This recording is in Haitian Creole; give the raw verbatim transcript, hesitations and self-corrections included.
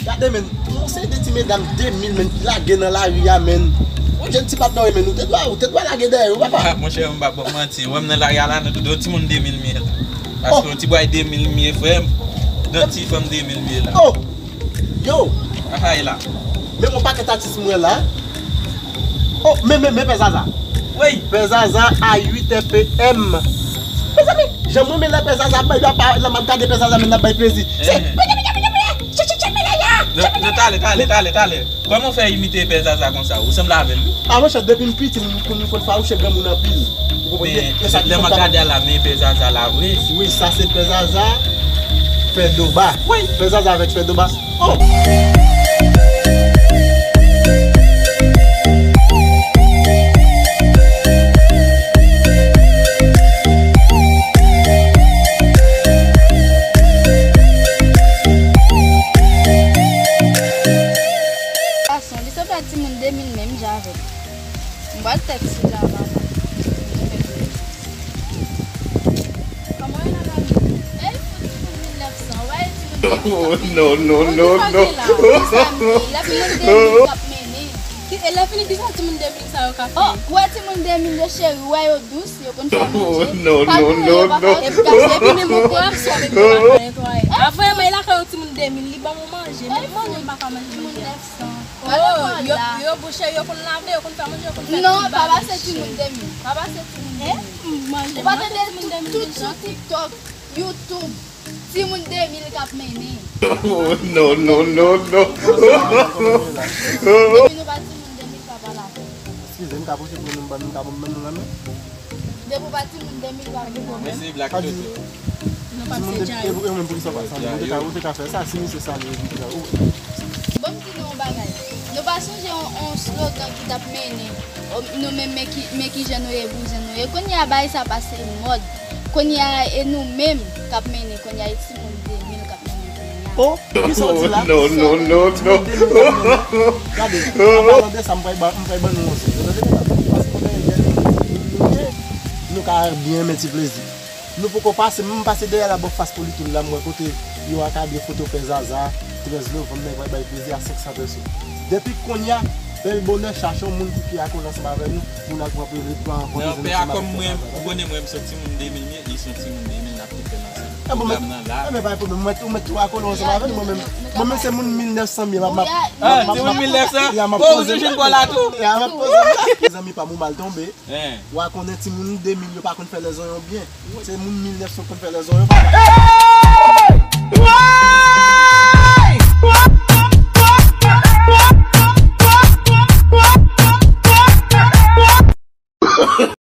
Gade, men, yon seri de ti medam de mil, men, ki lage nan lari a, men. Yon jèn ti patnè, men, ou te dwa, ou te dwa lage dèyè yo, papa. Ah, monchè, m pa ba w manti. Wè m nan lari a la, nan tout yon timoun de mil m ye. Paske yon ti bway de mil m ye, frè m. Yon ti fanm de mil m ye la. Oh! Yo! Aha, e la. Men yon pakèt atis m wè la. Oh, men, men, men Pè Zaza. Wi. Pè Zaza a uit è P M. Mezanmi, jan mwen renmen lè Pè Zaza ap bay, lè m ap gade Pè Zaza, men l ap bay plezi. Se pete, pete, pete, pete, tche, tche, tche, pete, ya. Non, non, talè, talè, talè, talè. Kòman w fè imite Pè Zaza konsa? Ou sanble avè l, wi. Ah, monchè, depi m piti, m konn, m konn fawouche granmoun anpil. Ou konprann? Men, e sa ki lè m ap gade a la, men Pè Zaza la vre. Wi, sa se Pè Zaza, Pè Doba. Wi. Pè Zaza avèk Pè Doba. Oh! Gason, li sanble a timoun de mil menm jan avè m. M pral tèks li la, papa. Kòman w ye la, mami? Ey, fout timoun mil nèf san, w pa wè timoun de mil k ap mennen. Oh, non, non, non, non. Lè fini de mil k ap mennen. Ki, e lè fini, kisa timoun de mil sa yo ka fè? Oh, ou wè timoun de mil yo, cheri, ou wè yo dous, yo konn fè manje. Oh, non, non, non, non. Epi, epi menm ou pran, epi yo pa ka netwaye. Avan, men lakay yon timoun de mil, li ban mwen manje, men manje m pa ka manje manje. Oh, yo, yo bouche, yo konn lave, yo konn fè manje, yo konn fè tout bagay. Non, pa pase timoun de mil. Pa pase timoun de mil. Ou pa tande tout, tout sou TikTok, YouTube, timoun de mil k ap mennen. Oh, non, non, non, non. Depi nou pa timoun de mil, pa pale avè m. Eskize, m ka pwoche pou nou, m ka ban nou lanmen. Depi w pa timoun de mil, pa gen pwoblèm. Men se blag yo te. Nou p ap se djay. E, e, ou menm pou kisa w pa salye? Ou te ka, ou te ka fè sa, si misye salye, ou di sa, ou. Bon, m di nou yon bagay. Nou pa sonje yon, yon slogan ki t ap mennen, o, nou menm, men ki, men ki jan nou ye, bouzen nou ye. Kounye a, bagay sa pase mòd. Kounye a, e nou menm k ap mennen. Kounye a, e timoun de mil k ap mennen kounye a. Oh, kisa w di la? Non, non, non, non. Gade, an palan de sa, m pral ba, m pral ban nou yon sèl. Tande, tande, paske nou gen, nou gen, nou ka byen renmen ti plezi. Nou poko pase, m pase dèyè la bò fas Politoul la, m wè kote yo akadre foto Pè Zaza, trèz novanm nan, pral bay plezi a senk san pèsòn. Depi kounye a, bèl bonè, chache yon moun pou ki al kole ansanm avè nou, pou n al pran plezi, pran plezi ansanm avè Pè Zaza. Pè a kòm mwen, ou konnen mwen, m se yon timoun de mil, li se yon timoun de mil, n ap tou fè l ansanm. Pwogram nan la. Enben, pa gen pwoblèm. Mwen tou, mwen tou akole ansanm avè l, mwen menm. Mwen menm se moun mil nèf san m ye, m ap, m ap, m ap, m ap, m ap poze. Ah, se moun mil nèf san? Ya, m ap poze. Oh, ou toujou bò la tou? Ya, m ap poze. Mezanmi pa m, ou mal tonbe. Hein. Wa konnen timoun de mil yo pa konn fè lèzonyon byen. Se moun mil nèf san konn fè lèzonyon, papa. Hey! Wa!